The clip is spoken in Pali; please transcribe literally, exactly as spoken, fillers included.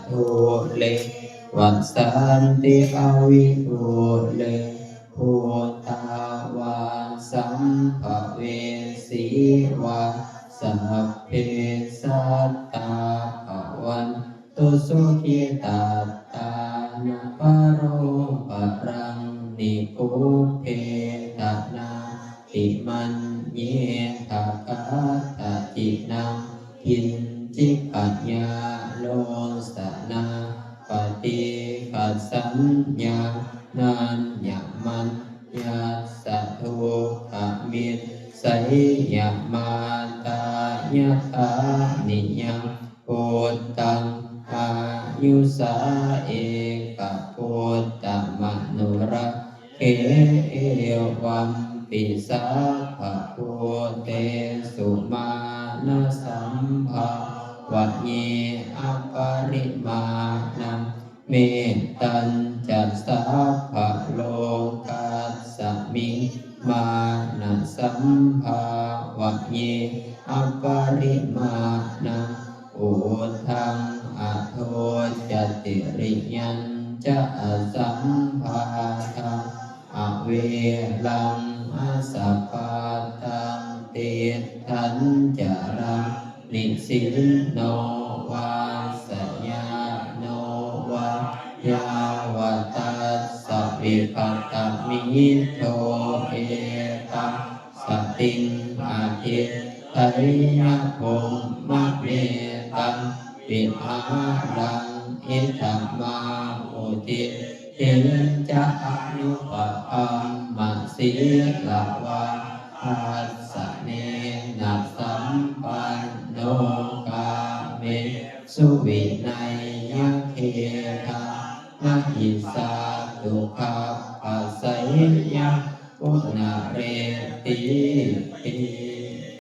dūre vasanti avidūre, bhūtā vā sambhavesī vā, sabbe sattā bhavantu sukhitattā. Na paro paraṃ nikubbetha, nātimaññetha katthaci naṃ kiñci, byārosanā paṭighasaññā, nāññamaññassa dukkhamiccheyya. Mātā yathā niyaṃ puttaṃ āyusā ekaputtamanura kkhe, evampi sabbabhūtesu mānasambhāvaye aparimāṇaṃ. Mettañca sabbalokasmiṃ mānasambhāvaye aparimāṇaṃ, uddhaṃ adho ca tiriyañca asambādhaṃ averaṃ asapattaṃ. Tiṭṭhañcaraṃ nisinno vā sayāno vā yāvatassa vigatamiddho, etaṃ satiṃ adhiṭṭheyya brahmametaṃ vihāraṃ idhamāhu. Diṭṭhiñca anupagamma sīlavā dassanena sampanno, kāmesu vineyya gedhaṃ, na hi jātu gabbhaseyyaṃ punaretīti.